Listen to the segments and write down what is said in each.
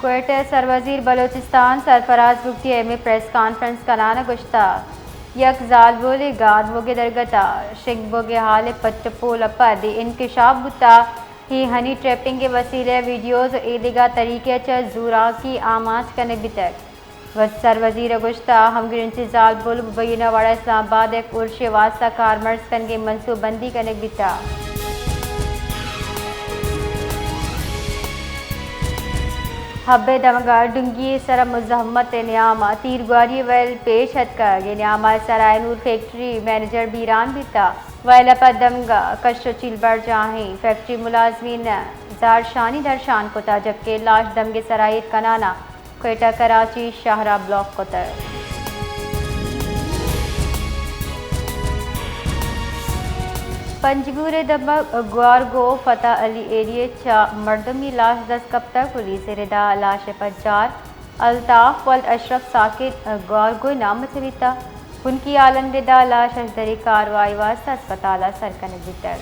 کوئٹہ، سروزیر بلوچستان سرفراز بگٹی ء ہمے پریس کانفرنس کنان ء گوشتگ، یک زالبولے گار بوگ ء درگت ء، شنگ بوگ ء ہال ء پٹ ء پول ء پد اے انکشاف بوتگ، اے ہنی ٹریپنگ ء وسیلہ ء ویڈیوز ء ایدگہ طریقہ ء چہ زوراکی آماچ کنگ بیتگ۔ وز-، سروزیر ء گوشتگ، ہمگرنچیں زالبول مبینہ وڑ ء اسلام آباد ء یک ارش ء واستہ کارمرز کنگ ء منصوبہ بندی کنگ بیتگ۔ حب ء دمگ ء ڈنگی ء سر ء مزاحمت ء نیام ء تیرگواری ء ویل پیش اتکگ۔ اے نیام ء سرائے نور فیکٹری منیجر بیران بیتگ۔ ویل ء پد دمگ ء کش ء چیل برجاہیں فیکٹری ملازمین ء زہرشانی درشان کتگ، جبکہ لاش دمگ ء سرا ایر کنان ء کوئٹہ کراچی شہر ء بلاک کتگ۔ پنجگور ء دمگ گوارگو فتح علی ایریہ ء چہ مردمی لاش دست کپتگ، پولیس ء ردا لاش ء پجار الطاف ولد اشرف ساکت گوارگو ء نام ء چہ بیتگ۔ ہنکی حال ء ردا لاش ء شدری کاروائی واستہ ہسپتال ء سر کنگ بیتگ۔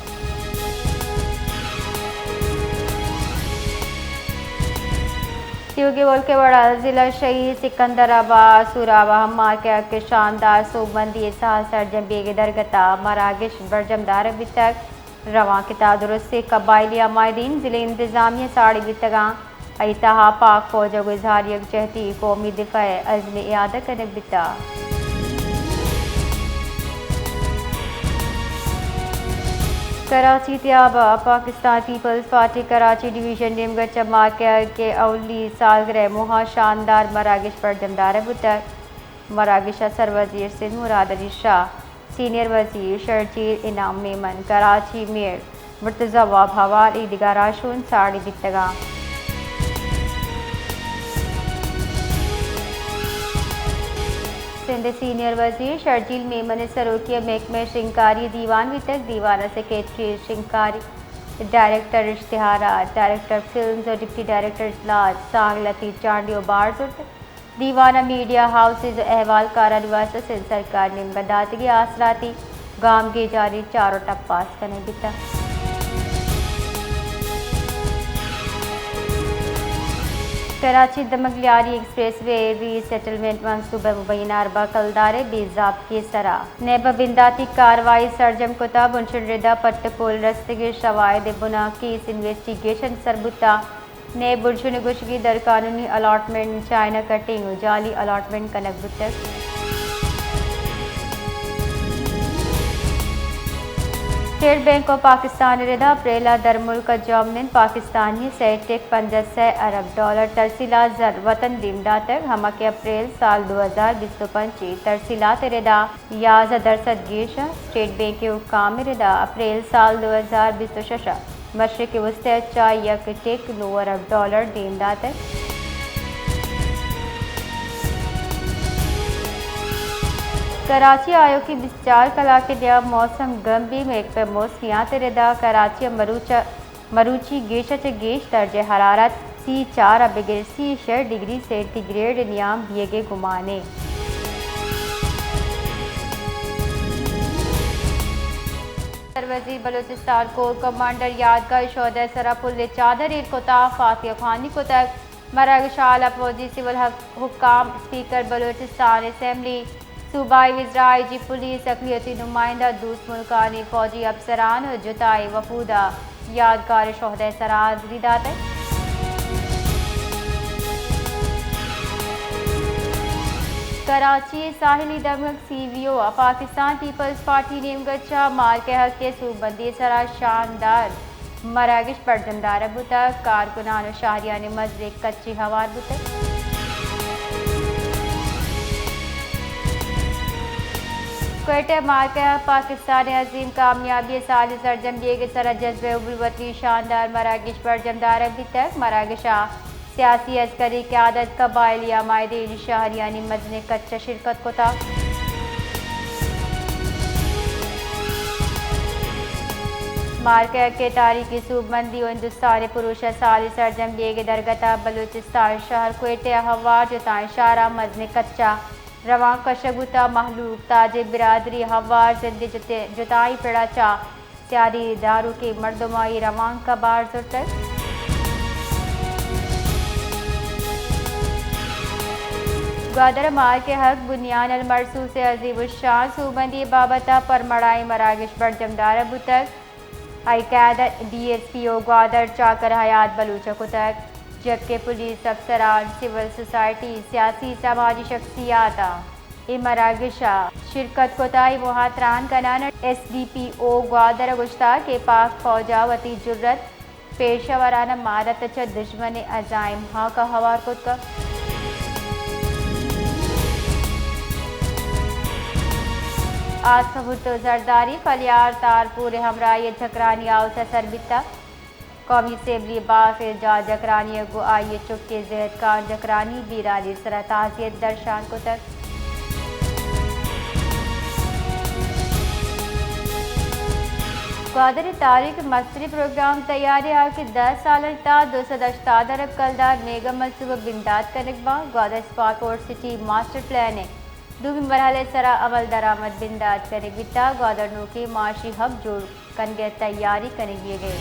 تیوگیں ملک ء وڑا ضلع شہید سکندر آباد سوراب ء ہم مارکہ ء شاندار سوبمندی ء سال سرجم بیگ ء درگت ء مراگش برجم دارگ بیتگ۔ روانکیں تاں درستیں قبائلی ہمائدین ضلع انتظامیہ ء ساڑی بیتگاں۔ آئی تہا پاک فوج ء گوں اظہار یکجہتی قومی دفاع ء عزم ء اعادہ کنگ بیتگ۔ کراچی، تیاب ء پاکستان پیپلز پارٹی کراچی ڈویژن نیمگ ء چہ مارکہ ء اولی سالگرہ ء موہ ء شاندار مراگش برجم دارگ بوتگ۔ مراگش ء سروزیر سندھ مراد علی شاہ، سینئر وزیر شرجیل انعام میمن، کراچی میئر مرتضی وہاب حوال ء دگہ راہشون ساڑی بیتگاں۔ سندھ ء سینئر وزیر شرجیل میمن ء سروکی ء محکمہ شنگکاری ء دیوان بیتگ۔ دیوان ء سیکرٹری شنگکاری، ڈائریکٹر اشتہارات، ڈائریکٹر فلمز ء ڈپٹی ڈائریکٹر اطلاعات سانگ لطیف چانڈیو بار زرت۔ دیوان ء میڈیا ہاؤسز ء احوالکارانی واستہ سندھ سرکار ء نیمگ ء داتگیں آسراتی گامگیجانی چار ء ٹپاس کنگ بیتگ۔ کراچی دمگ لیاری ایکسپریس وے ری سیٹلمنٹ منصوبہ ء مبینہ اربع کلدار ء بے ضابطگی ء سرا نیب ء بنداتی کاروائی سرجم کتگ۔ بنشن ردا پٹ ء پول رستگیں شواہد ء بنا کیس انویسٹیگیشن سر بوتگ۔ نئے بنشن ء گوشگی در قانونی الاٹمنٹ، چائنا کٹنگ ء جعلی الاٹمنٹ کنگ بوتگ۔ اسٹیٹ بینک آف پاکستان ء ردا اپریل ء در ملک ء جمع انت پاکستانی سئے ٹک پنجاہ سئے ارب ڈالر ترسیلات زر وطن دیم داتگ، ہما کہ اپریل سال دو ہزار بیست ء پنچ ء ترسیلات ء ردا یازدہ درسد گیش انت۔ اسٹیٹ بینک ء حکام ء ردا اپریل سال دو ہزار بیست ء شش ء مشرق وسطی ء چہ یک ٹک نو ارب ڈالر دیم داتگ۔ کراچی ء آیوکیں بیست چار کلاک ء دیم موسم گرم بیت، مہکپہ موسمیات ء ردا کراچی ء مروچ ء مروچی گیش ء چہ گیش درجہ حرارت سی چار ء بگر سی شش ڈگری سینٹی گریڈ ء نیام بیگ ء گمان انت۔ سروزیر بلوچستان کور کمانڈر یادگار شہداء سرا پل ء چادر ایر کتگ، فاتحہ خوانی کتگ۔ مراگش ء اعلی فوجی سول حک-، حکام، اسپیکر بلوچستان اسمبلی، صوبائی وزراء، آئی جی پولیس، اقلیتی نمائندہ، دوست ملکانی فوجی افسران ء جتائیں وفود ء یادگار شہداء سرا حاضری داتگ۔ کراچی ساحلی دمگ سی وی او ء پاکستان پیپلز پارٹی نیمگ ء چہ مارکہ حق ء سوبمندی سرا شاندار مراگش برجم دارگ بوتگ، کارکنان و شہریانی مزنیں کچے ہوار بوتگ۔ کوئٹہ مارکہ پاکستان عظیم کامیابی سالی سرجم بیگ سرا جذبہ حب الوطنی شاندار مراگش برجم دارگ بیتگ۔ مراگشا سیاسی عسکری قیادت، قبائلی ہمائدین، شہریانی مزنیں کچ ء شرکت کتگ۔ مارکہ حق ء تاریخی سوبمندی و ہندوستان ء پروش ء سالی سرجم بیگ ء درگت ء بلوچستان شہر کوئٹہ ء ہوار جتائیں شہراں مزنیں کچ ء روان کشگ بوتگ۔ مہلوک، تاجر برادری، ہوار زند ء جت-، جتائیں پڑ ء چہ سیادی داروکیں مردماں اے روانک ء بار زرتگ۔ گوادر ءَ مارک ءِ حق بنیان المرصوص ءِ عظیم الشان سوبمندی ءِ بابت ءَ پرمڑائیں مراگش برجم دارگ بوتگ۔ آئی ءِ قیادت ڈی ایس پی او گوادر چاکر حیات بلوچ ءَ کتگ، جبکہ پولیس افسران، سول سوسائٹی، سیاسی سماجی شخصیات ءَ اے مراگش ءَ شرکت کت ءُ اے موہ ءَ تران کنان ءَ ایس ڈی پی او گوادر ءَ گوشتگ کہ پاک فوج ءَ وتی جرات، پیشہ ورانہ مہارت ءَ چہ دژمن ءِ عزائم ہاک ءَ ہوار کت کنت۔ آسکہ بھٹو زرداری، پلیار تارپور ءِ ہمراہی ءَ جکرانی ہاؤس ءَ سر بیتگ۔ قومی اسمبلی ءِ باسط جاہ جکرانی ءَ گوں آئی ءِ چکے زہد خان جکرانی بیرانی سرا تعزیت درشان کتگ۔ گوادر ءِ تاریخ ءِ مستریں پروگرام تیاری ءَ کہ دہ سالانی تہا دو سد ہشتاد ارب کلدار میگا منصوبہ بندات کنگ باں۔ Gwadar sports city master plan ءِ دومی مرحلہ ءِ سرا عمل درآمد بندات کنگ بیتگ۔ گوادر نوکیں معاشی ہب جوڑ کنگ ءِ تیاری کنگ بیگ ءَ۔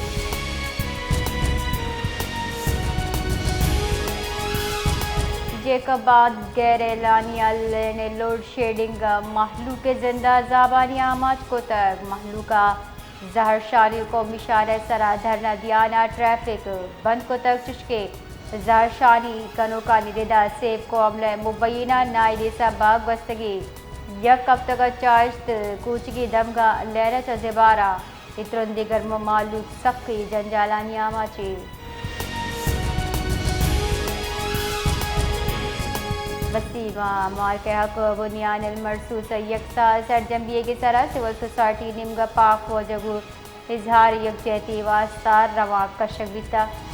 جیکب آباد غیر اعلانیہ لین ءِ لوڈ شیڈنگ ءَ مہلوک ءِ زند ءَ عذابانی آماچ کتگ۔ مہلوک ءَ زہرشانی قومی شاہراہ ءِ سرا دھرنا دیان ءَ ٹریفک بند کتگ، چشکہ زہرشانی کنوکانی ردا سیبکو حملہ ءِ مبیناں نااہلی ءِ سبب ءَ گوستگیں یک ہفتگ ءَ چارشت کوچگی دمگاں لین ءَ چہ زباراں اے ترندیں گرم ءَ مہلوک سکیں جنجالانی آماچ اِنت۔ وسیم ءَ مارک ءِ حق بنیان المرصوص ءِ یک سال سرجم بیگ ءِ سرا سول سوسائٹی ءِ نیمگ ءَ پاک فوج ءَ گوں اظہار یکجہتی ءِ واستہ روانک کشگ بیتگ۔